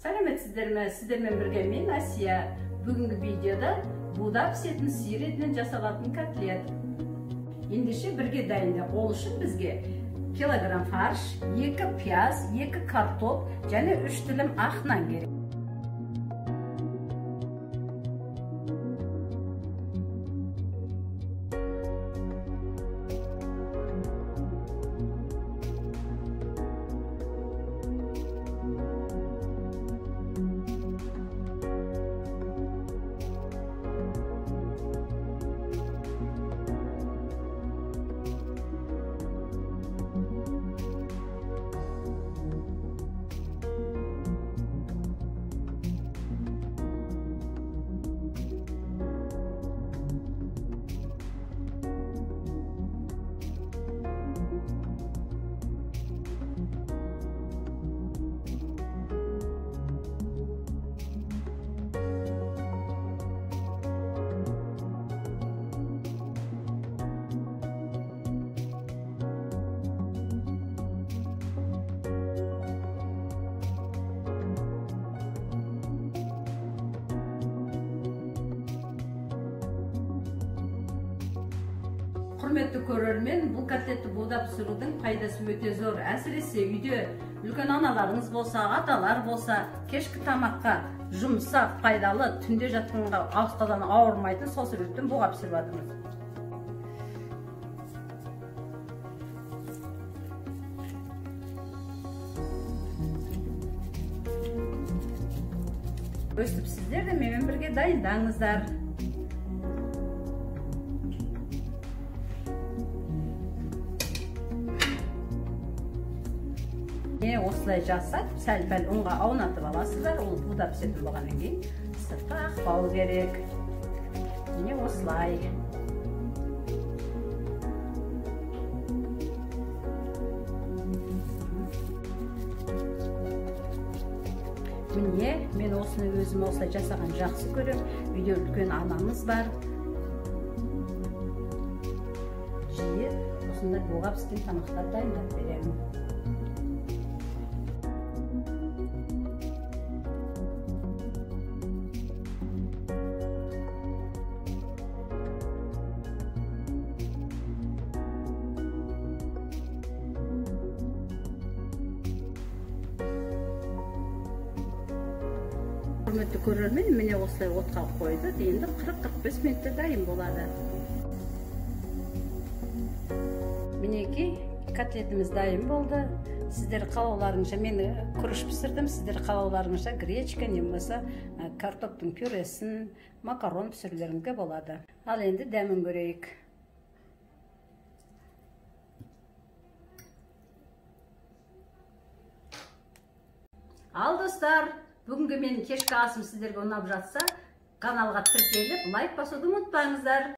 Сәлеметсіздер ме? Сіздермен бірге мен Асия. Бүгінгі видеода буда пісетін сиыр етінен жасалатын котлет. Ендеше бірге дайындап, ол үшін бізге килограмм фарш, 2 пияз, 2 картоп және 3 тілім ақ нан керек. Құрметті көрермен, бұл котлетті буда пісірудің пайдасы өте зор. Әсіресе үйде үлкен аналарыңыз болса, аталар болса, кешкі тамаққа жұмсақ, пайдалы, түнде жатқанға асқазаны ауырмайтын, сол себептен буға пісіріп жатырмыз. Өстіп сіздер де менімен бірге дайындаңыздар. Осылай жасап, сәл-пәл ұнға аунатып аласыздар. Ол буда пісетін болғаннан кейін сыртқа ақпау керек. Міне осылай. Міне, мен осыны өзім осылай жасаған жақсы көрем. Үйде үлкен анамыз бар. Жиі осындай буға піскен тамақтар дайындап беремін. Құрметті көрермен, міне осылай отқа қойдық. Енді 40-45 минутта дайын болады. Мінекей котлетіміз дайын болды. Сіздер қалауларыңызша, мен күріш пісірдім, сіздер қалауларыңызша гречка не болмаса картоптың пюресін, макарон пісірулеріңізге болады. Ал енді дәмін көрейік. Ал достар, бүгінгі менің кешкі асым сіздерге ұнап жатса, каналға тіркеліп, лайк басуды ұмытпаңыздар.